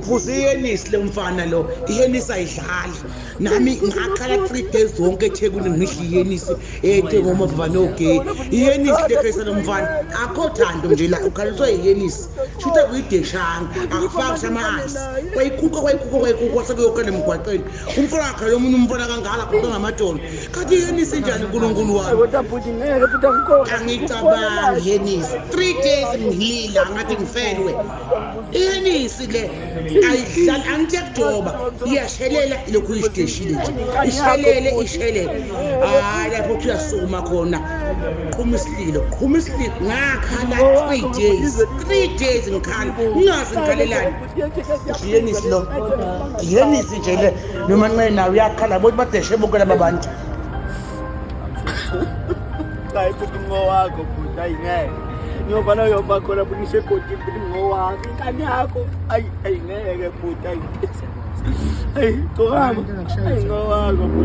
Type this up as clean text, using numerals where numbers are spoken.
Uphuza ihenisi lo mfana lo, ihenisi ayidlali. Nami ngakhala 3 days zonke eThekwini, ngidla ihenisi eThekwini ngomavava nogay. Ihenisi lekhalisa lo mfana, akho thando nje la, ukhaliswa ihenisi. Shutha kuyideshanga, akufaki sama-ice, kwayikhuka, kwayikhuka, kwayikhuka, sekuyokhala emgwaqeni umfana wakhe lo munye umfana kangaka, guqa ngamadolo. Kathi ihenisi njani, Nkulunkulu wami? Kodwa bhuti, ngeke bhuti, angikho. Angicabangi ihenisi, 3 days ngilila ngathi ngifelwe. Ihenisi le ayidlali, angithi yakudoba, iyashelela, ilokhu isideshile nje, ishelele, ishelele. Hhayi, lapho kuthi uyasukuma khona, qhuma isililo, qhuma isililo. Ngakhala 3 days, 3 days ngikhala, ngingazi ngikhalelani. Ihenisi lo, ihenisi nje le. Noma nce nawe uyakhala bothi badeshe bonke laba bantu. Hayi bhuti, ngowakho bhuti, ayi ngeke. Ngiyobana uyoba khona bhuti, ngisho egodini bhuti, ngowakho. Inkani yakho. Ayi, ayi ngeke bhuti, ayi. Ayi, gcokama. Ayi, ngowakho bhuti.